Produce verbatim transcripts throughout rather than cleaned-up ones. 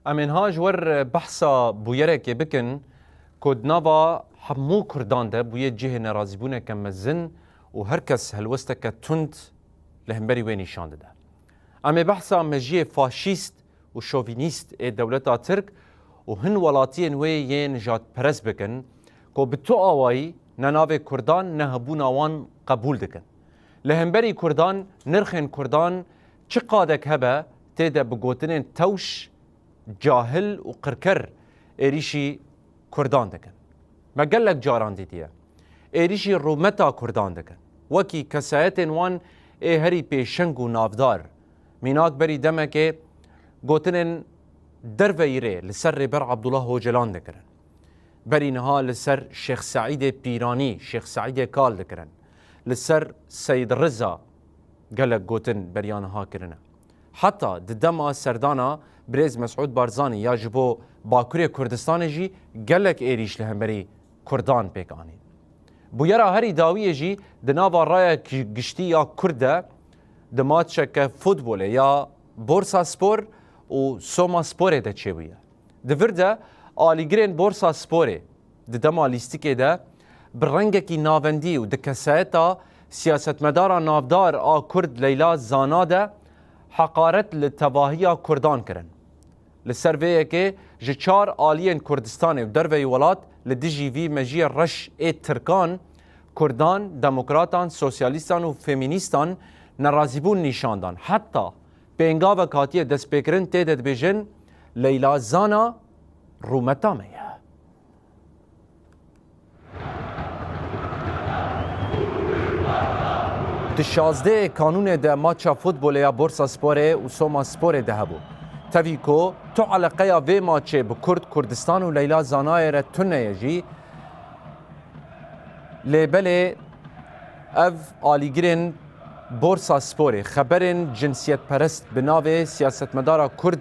Em ê niha ji we re behsa bûyerekê bikin ku di nava hemû Kurdan de bûye cihê nerazîbûneke mezin û her kes helwesteke tund li hemberî wê nîşan dide. Em ê behsa mejiyê faşîst û şovînîst ê dewleta Tirk û hin welatiyên wê yê nijadperest bikin ku bi tu awayî ne navê Kurdan ne hebûna wan qebûl dikin. Li hemberî Kurdan nirxên Kurdan çi qadek hebe tê de bi gotinên tewş, cahil û qirker êrîşî Kurdan dikin. Me gelek caran dîtiye. Êrîşî rûmeta Kurdan dikin. Wekî kesayetên wan ê herî pêşeng û navdar. Mînak berî demekê gotinên derveyî rê li ser Rêber Abdullah Ocalan dikirin. Berî niha li ser Şêx Seîdê Pîranî, Şêx Seîdê Kal dikirin. Li ser Seyid Riza gelek gotin beriya niha kirine. Heta di dema serdana birêz Mesûd Barzanî ya ji bo Bakurê Kurdistanê jî gelek êrîş li hemberî Kurdan pêk anîn. Bûyera herî dawiyê jî di nava raya gi-, giştî ya Kurd de di matçeke futbolê ya Borsa Spor û Soma Sporê de çêbûye. Di vir de alîgirên Borsa Sporê di dema lîstikê de bi rengekî navendî û di kesayeta siyasetmedara navdar a Kurd Leyla Zana de heqaret li tevahiya Kurdan kirin. Li ser vê yekê ji çar aliyên Kurdistanê û derveyî welat li dijî vî mejiyê reş ê Tirkan, Kurdan, Demokratan, Sosyalîstan û Femînîstan nerazîbûn nîşan dan. Heta pêngavek hatiye destpêkirin tê de dibêjin, Leyla Zana rûmeta me ye. Di şazdehê Kanûnê de maça futbolê ya Borsa Sporê û Soma Sporê de hebû. Tevî ku tu eleqeya vê maçê bi Kurd, Kurdistan û Leyla Zanayê re tune ye jî, lê belê ev alîgirên Borsa Sporê xeberên cinsiyetperest bi navê siyasetmedara Kurd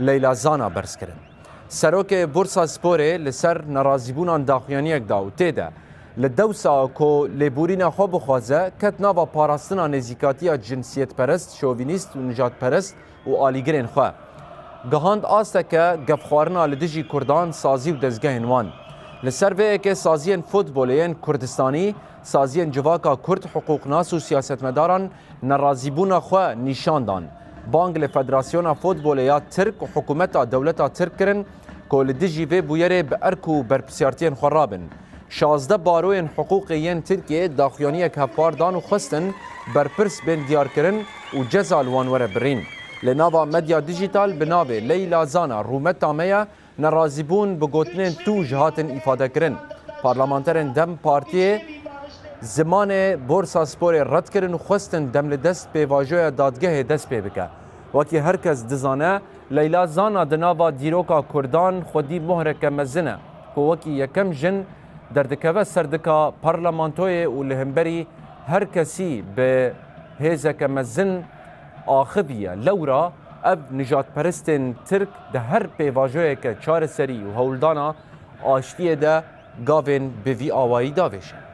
Leyla Zana berz kirin. Serokê Borsa Sporê li ser nerazîbûnan daxuyaniyek da û tê de li dewsa ku lêborîna xwe bixwaze, ket nava parastina nêzîkatiya cinsiyetperest, şovînîst û nijadperest û alîgirên xwe. Gihand asteke gefxwarina li dijî Kurdan, sazî û dezgehên wan. Li ser vê yekê saziyên futbolê yên Kurdistanî, saziyên civaka Kurd, hiqûqnas û siyasetmedaran nerazîbûna xwe nîşan dan. Bang li Federasyona Futbolê ya Tirk û hikûmeta dewleta Tirk kirin ku li dijî vê bûyerê bi erk û berpirsiyartiyên xwe rabin. Şazdeh baroyên hiqûqê yên Tirkiyê daxuyaniyek hevpar dan û xwestin berpirs bên diyarkirin û ceza li wan were birîn. Li nava medya dijîtal bi navê Leyla Zana rûmeta me ye, nerazîbûn bi gotinên tûj hatin îfadekirin. Parlamenterên DEM Partiyê zimanê Borsa Sporê red kirin û xwestin demlidest pêvajoya dadgehê dest pê bike. Wekî her kes dizane, Leyla Zana di nava dîroka Kurdan xwedî mohreke mezin e ku wekî yekem jin derdikeve serdika parlamentoyê û li hemberî her kesî bi hêzeke mezin axiviye. Lewra ev nijadperestên Tirk di her pêvajoyeke çareserî û hewldana aştiyê de gavên bi vî awayî davêjin.